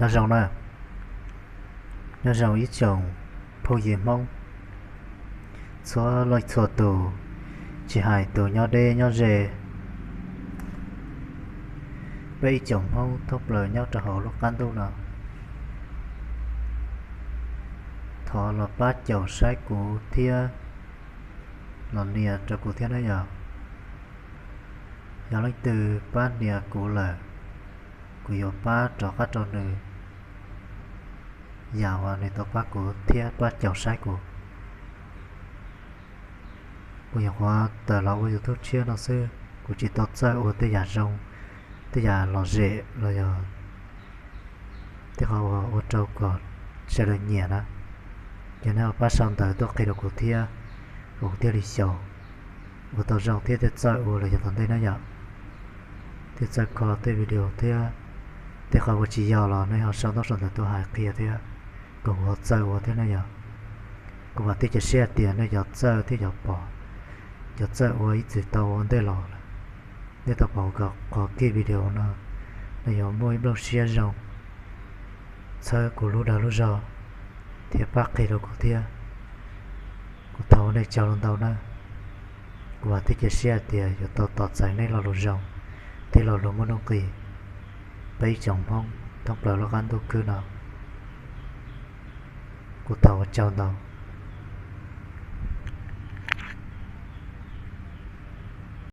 Nyob zoo na, nyob zoo ib tsoom phooj ywg Hmoob txhua leej txhua tus, tsis hais tus nyob deb nyob ze, peb ib tsoom Hmoob thoob plaws nyob rau hauv lub qab ntuj no, thov los pab caum saib kuv thiab los nias rau kuv thiab na yom. Yog leej twg pab nias kuv lawm, kuv yuav pab rov qab rau nws yam uas nws tau pab kuv thiab pab caum saib kuv. Kuv nyuam qhuav tawm los ua YouTube tshiab no xwb, kuv tsis tau txawj ua tej yam zoo, tej yam lom zem los yog tej qhov uas ua rau kom sawv daws nyiam na. Ces nej pab sau ntawv tuaj qhia rau kuv thiab, kom kuv thiaj li xyaum ua tau zoo thiab thiaj txawj ua los yog tom ntej na yom. Thiaj txawj kho tej video thiab, tej qhov uas tsis yog los nej ho sau ntaub sau ntawv tuaj hais qhia thiab, kom kuv ho txawj ua thiab na yom. Kuv vam thiab cia siab hais tias nej cov txawj thiab cov pom, cov txawj ua ib txwm tau ua ntej los lawm, nej tau pom kuv qhov kij video no, nej yuav muaj ib nplooj siab zoo txhawb kuv lub dag lub zog thiab pab qhia rau kuv thiab. Kuv thov ua nej tsaug ntau na. Kuv vam thiab cia siab hais tias yuav tau tos txais nej lo lus zoo thiab lo lus muaj nuj nqis, peb ib tsoom Hmoob thoob plaws lub qab ntuj khwb no. Kuv thov ua tsaug ntau.